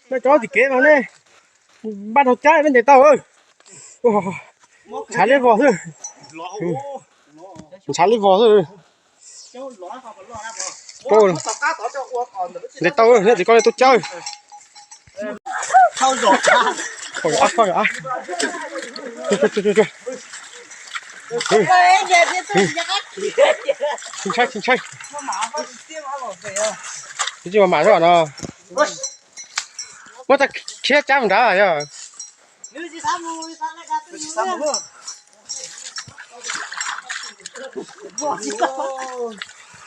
Nej cov tim kev mas nej npaj rau cab nej ntes tau. Ntshav li vos xwb. Ntshav li vos xwb. Ntes tau, nej tim koj li tuaj cab. Tsis ntshai, tsis ntshai. Tsis mam mam xwb no. Muab tau khiav cab mus nrad yog.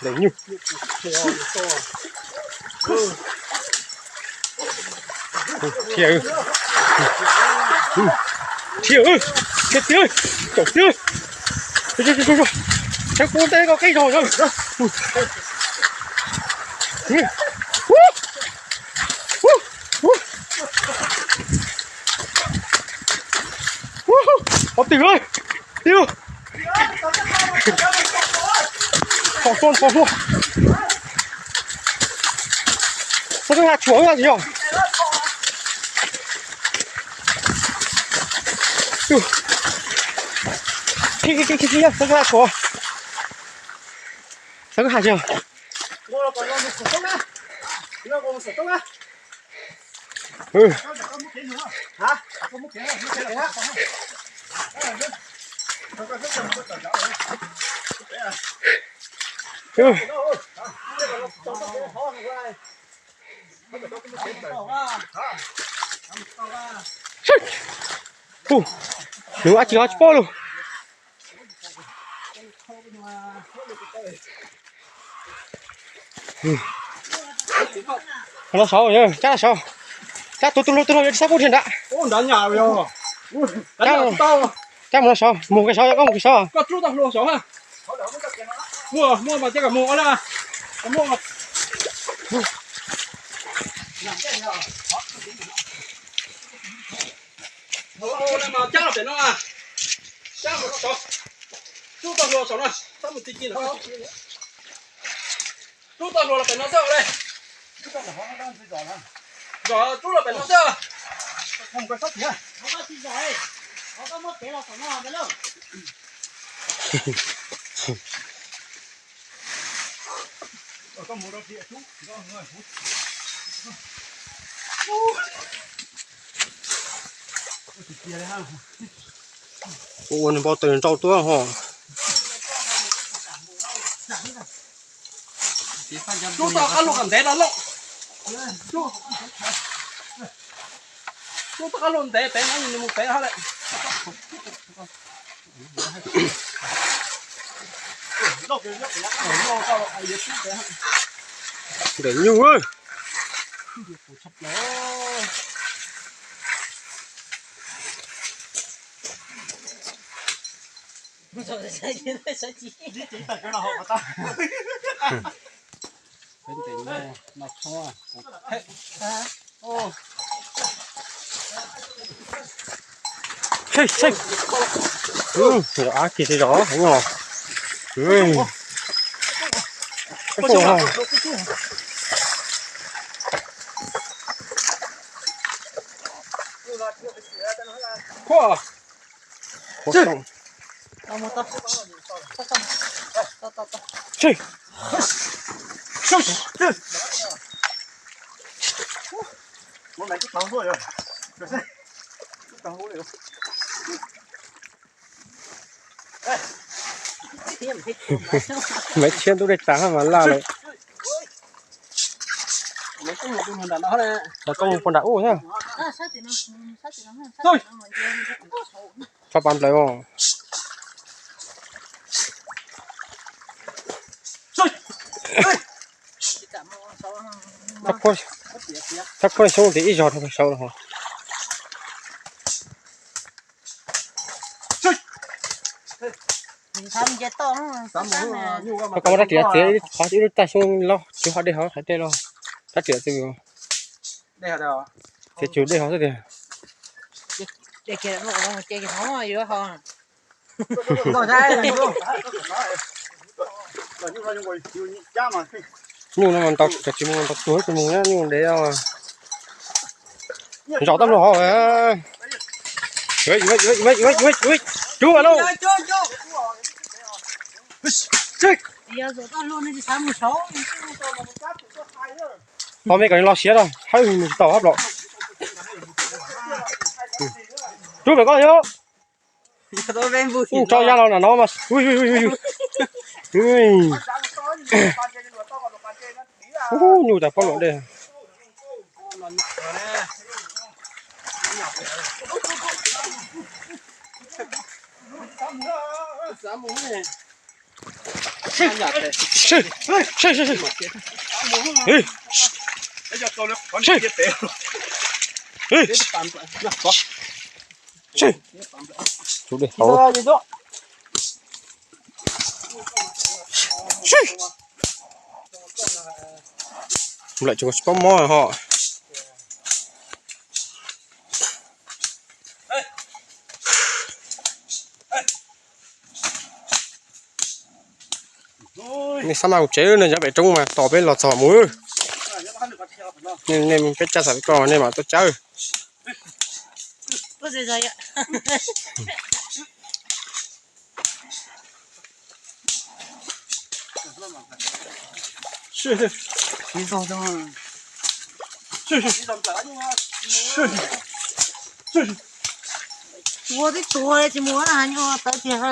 Ntawm nyuj. Thiab, thiab, thiab tiag, caum tiag. Saib kuv ntes koj qib zog. Ob tw, ib, tso hlua, tso hlua. Xav koj ha tshuam yog. Xav koj ha tshuam. Xav koj ha tshuam. Nws ua tsis ho tsis paub lawm. Los saud, cab los saud. Cab tus tus hluas tus hluas yuav tsis xav pub thiab nrad. Cab mus los saud, mus kev saud, koj mus kev saud. Muaj, muaj mas cia kom mus os na. Cab los pem no, cab los saud. Rub tau hluas saud no, rub tau hluas los pem no xwb le. Zom rub los pem no xwb. Ua nws npau taws nrau tuaj ho. Rub tau qab hluas kom ntev no loj. Rub tau qab hluas ntev pem no, nws mus pem hab lawm. Ntawm nyuj. Ab kis zov heev os. Maiv Tshiab ntub dej tas mas laj lawm. Los koj mus puag nram ub thiab. Tso pas nplawv os. Thab khuab xyoob tias ib zog rau saud los. Koj muab rab riam txiav qhov ib lub raj xyoob loj tsis ho dej hov hais dej los. Rab riam txiav, txiav tsum dej hov xwb tiag. Nyuj no mas ntaus tsis mus, ntaus tuag tsis mus, nyuj ntev. Zov tau luag hov. Cub mas lauj. Tos me kom nws los siav los hawb nws tsis tau hab los. Cub pem koj yog. Tso ya los nram no mas. Nyuj tas pob luam dej. Lawm tsis paub mob ho. Nej xab maj mus tsev, nej nyob pem roob mas tos peb los txog mus. Nej peb cab xav peb koj nej mam tuaj cab. Ua tib tug tsis mus, tawv tiag.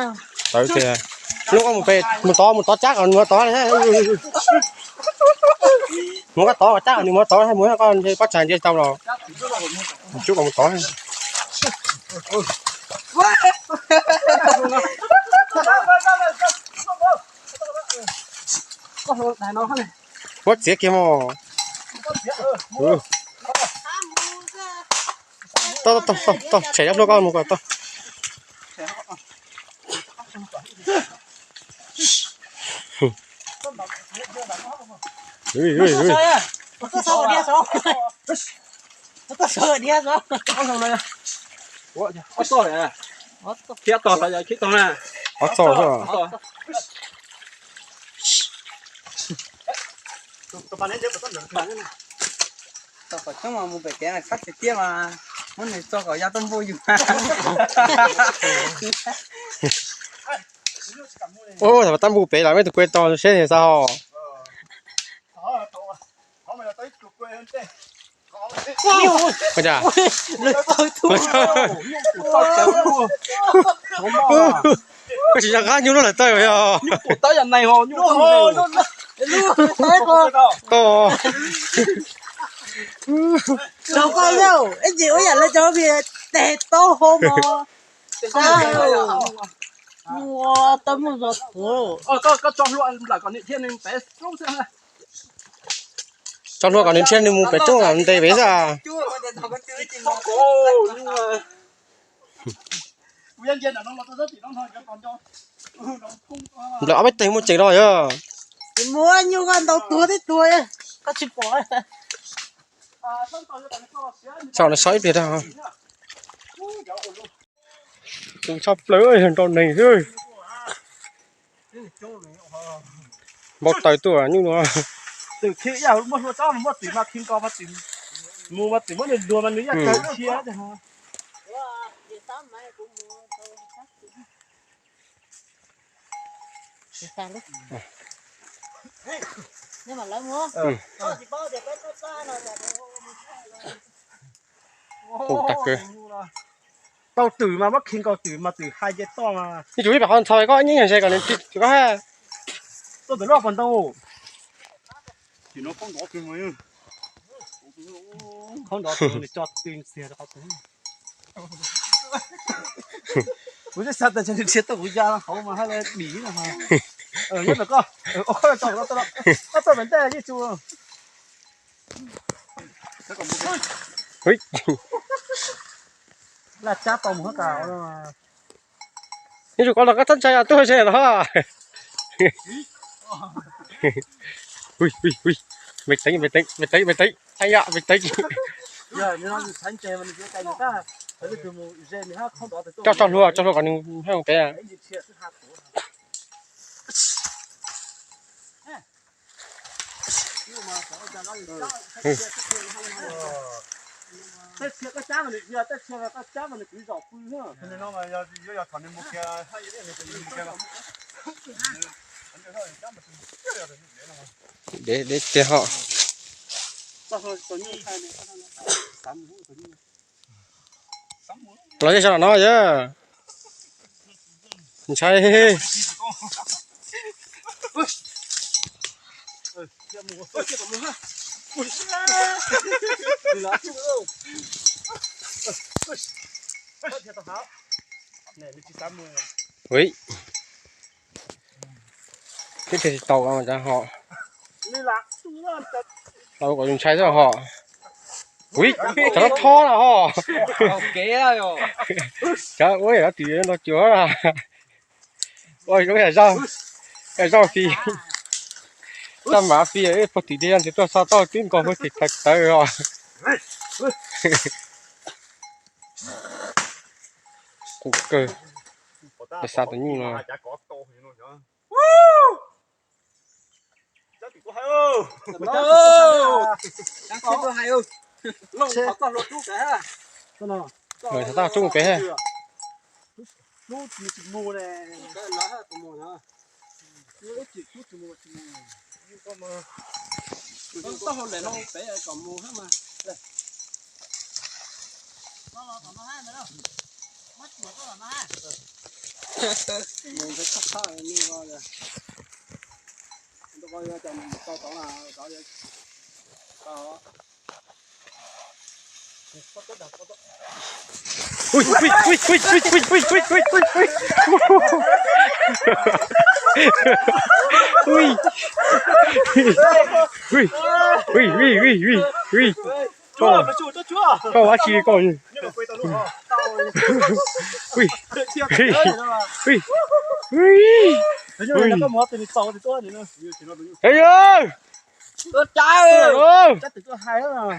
Tawv tiag. Lub koj mus pem, mus tod, mus tod cab kom nws mus tod. Mus koj tod cab kom nws mus tod, mus koj pob tsaig ntsia tau los. Cub kom mus tod. Muab txiav kiag mog. Tau, tau, tau, tshem cov hlua koj mus kom tau. Ob txoj xwb. Tom qhov coob mas mus pem kev txhob tiag tiag mas muab nws txo kom ya tuaj npuj yus. Tab npuj pem los mej tus kua tau seb xav ho. Koj tsis nco qab nyuj lub lawm tawj yog. Tau. Ib ntsis ua yam li cov tes taub hau mos. Nyuj tau muaj zog tuag. Tso hlua kom nws thiaj nws mus pem roob xwb. Tso hlua kom nws thiaj nws mus pem roob ntes pem xwb. Nplawm ob peb teg muaj tseem no yog. Tsis muaj, nyuj koj ntaus tuag tib tuag, koj tsis pom. Saum no so ib pliag dag. Tus tshaj plaws yog nrau neeg xwb. Npau taws tuaj nyuj no. Twm khi ib yam muaj hlua tsob muaj twm mas khi nkaus mas twm mus mas twm muab nws luag mas nws ib yam kawg khiav tiag. Tau twm mas muab khi nkaus twm mas twm hais nce toj mas. Ib tsum ib pam qhov ntxhov koj nyeej ze kom nws tsis koj ha. Tuaj ntawm loj pas ntau. Khaub nrov nws tso tw ntxiag rau qhov twg. Kuv twb xav tias nws nrhiav tuaj kuv ya hauv mas haj li dim no. Nyob ntawm koj, koj tso koj tuaj ntawm ntej ib tsum. Laj tsab tau mus hab kas. Ib tsum koj los koj txhob ntshai tuaj ze no. Me teev, me teev, me teev, me teev, me teev. Coj tso hlua, tso hlua kom nws haj pem. Tej txhia koj cab mas nws tsis yog, tej txhia koj cab mas nws kwv zom pw. Deb deb tiag ho. Los yeej sab no yog ntshai. Ui, twb tsis tau ho. Tau kom ntshai xwb ho. Ui, cov no thob na ho. Cov ua no twm no cuag na. Ua lub yam zaug, yam zaug fi, zaj mav fi, puag tim tiag ntes tuaj xo tau twb nkaus puag tim tawv tawv os. Qus kawg, xav tus nyuj no. Xav tau rub mus pem. Ui, ui, ui, ui, ui, ui. Koj, koj ua dab tsi koj? Ui, ui, ui, ui. Ua cas? Ua cas?